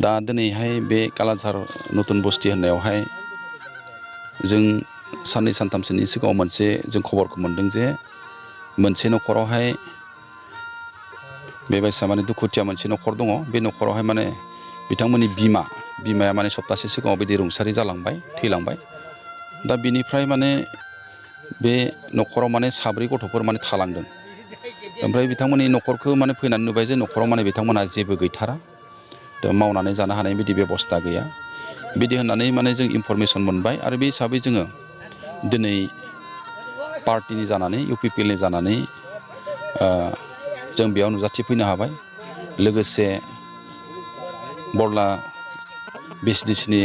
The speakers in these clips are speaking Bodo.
दा दिनैहाय बे कालाझार नतुन बस्ति होननायावहाय जों साननै सानथामसोनि सिगाङाव मोनसे जों खबरखौ मोनदों जे मोनसे न'खरावहाय बेबायसा माने दुखुथिया मोनसे न'खर दङ। बे न'खरावहाय माने बिथांमोननि बिमाया माने सप्तासे सिगाङाव बिदि रुंसारि जालांबाय, थैलांबाय। दा बिनिफ्राय माने बे न'खराव माने 4 गथ'फोर माने थालांदों। ओमफ्राय बिथांमोननि न'खरखौ माने फैनानै नुबाय जे न'खराव माने बिथांमोनहा जेबो गैथारा, मावनानै जानो हानाय बिदि बेबस्था गैया। बिदि होननानै माने जों इनफरमेसन मोनबाय आरो बे हिसाबै जोङो दिनै पार्टिनि जानानै UPPLनि जानानै जों बेयाव नुजाथिफैनो हाबाय। लोगोसे बरला VCDCनि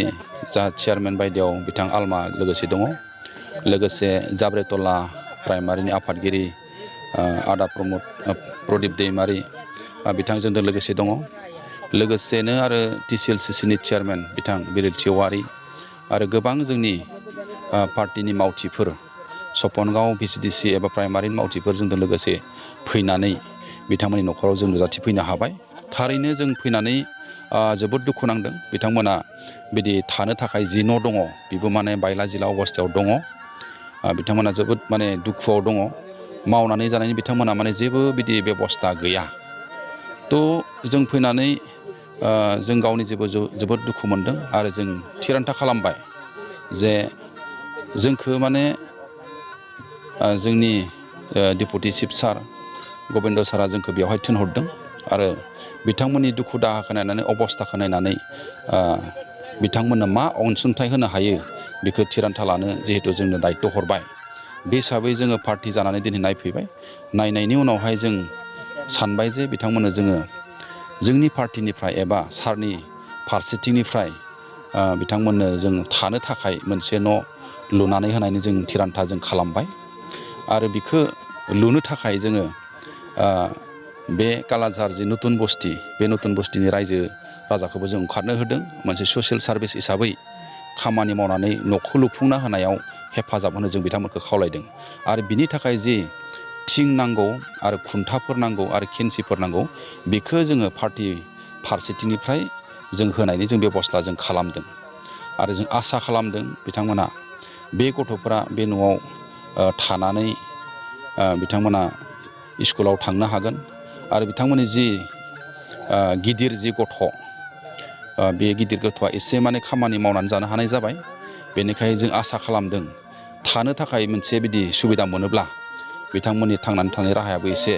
जा चेयारमेन बायदियाव बिथां आलमा लोगोसे दङ। लोगोसे जाब्रेटला प्राइमारिनि आफादगिरि आदा प्रदीप दैमारि बिथांजों लोगोसे दङ। लोगोसेनो आरो TCLCCनि चेयारमेन बिथां बिरेल तिवारी आरो गोबां जोंनि पार्टिनि मावथिफोर सपनगाव VCDC एबा प्राइमारिनि मावथिफोरजों लोगोसे फैनानै बिथांमोननि न'खराव जों नुजाथिफैनो हाबाय। थारैनो जों फैनानै जोबोद दुखु नांदों। बिथांमोना बिदि थानो थाखाय जि न' दङ बेबो माने बायला जिला अबस्थायाव दङ। बिथांमोना जोबोद माने दुखुआव दङ। मावनानै जानायनि बिथांमोना माने जेबो बिदि बेबस्था गैया। थ' जों फैनानै जों गावनि जोबोद दुखु मोनदों आरो जों थिरांथा खालामबाय जे जोंखौ माने जोंनि डेपुटि चिफ सार गबिन्द सारा जोंखौ बेवहाय थिनहरदों आरो बिथांमोननि दुखु दाहाखौ नायनानै अबस्थाखौ नायनानै बिथांमोननो मा अनसुंथाइ होनो हायो बेखौ थिरांथा लानो जिहेतु जोंनो दायित्व हरबाय। बे हिसाबै जोङो पार्टि जानानै दिनै नायफैबाय। नायनायनि उनावहाय जों सानबाय जे बिथांमोननो जोङो जोंनि पार्टिनिफ्राय एबा सारनि फारसेथिंनिफ्राय बिथांमोननो जों थानो थाखाय मोनसे न' लुनानै होनायनि जों थिरांथा जों खालामबाय। आरो बिखौ लुनो थाखाय जोङो बे कालाझार जि नतुन बस्ति बे नतुन बस्तिनि रायजो राजाखौबो जों ओंखारनो होदों। मोनसे ससियेल सार्भिस हिसाबै खामानि मावनानै न'खौ लुफुंना होनायाव हेफाजाब होनो जों बिथांमोनखौ खावलायदों। आरो बिनि थाखाय जि थिं नांगौ आरो खुन्थाफोर नांगौ आरो खेनसिफोर नांगौ बेखौ जोङो पार्टि फारसेथिंनिफ्राय जों होनायनि जों बेबस्था जों खालामदों। आरो जों आसा खालामदों बिथांमोना बे गथ'फोरा बे न'आव थानानै बिथांमोना स्कुलाव थांनो हागोन। आरो बिथांमोननि जि गिदिर जि गथ' बे गिदिर गथ'आ एसे माने खामानि मावनानै जानो हानाय जाबाय। बेनिखायनो जों आसा खालामदों थानो थाखाय मोनसे बिदि सुबिदा मोनोब्ला बिथांमोननि थांनानै थानाय राहायाबो एसे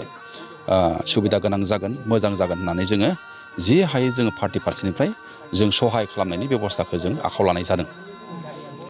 सुबिदा गोनां जागोन, मोजां जागोन होननानै जोङो जि हायो जोङो पार्टि फारसेनिफ्राय जों सहाय खालामनायनि बेबस्थाखौ जों आखायाव लानाय जादों।